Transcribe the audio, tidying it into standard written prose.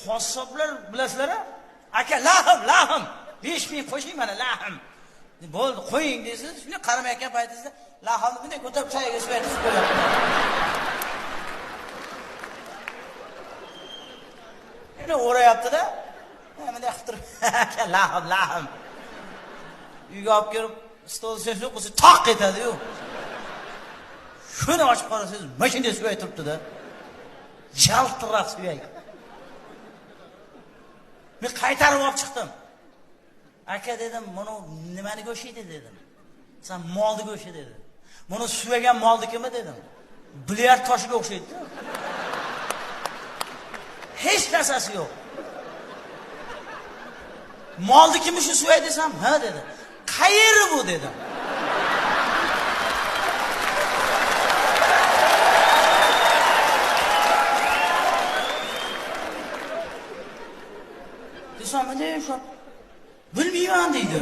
Qassoblar bilasizlar-a? Aka, lahm, lahm. 5000 qo'shing mana lahm. Bo'ldi, qo'ying deysiz, shunday qaramayotgan paytingizda lahmni bunday ko'tarib chayiga suyak qilib qo'yapti. Shuni o'rayapti-da. Bunday qilib turib, aka, lahm, lahm. Uyga olib kelib, stol ustida qo'ysa, toq etadi-yu. Shuni ochib qarasangiz, mana shunday suyak turibdi-da. Jaltiroq suyak. Men qaytarib olib chiqdim. Aka dedim, buni nimani go'sht edi dedim. Sen molni go'shti dedi. Buni suvagan molnikimi dedim. Bilyard toshiga o'xshaydi. Hech narsasi yo'q. Molnikimi shu suvay desam, ha dedi. Qayeri bu dedim. Desam, bilmayman deydi.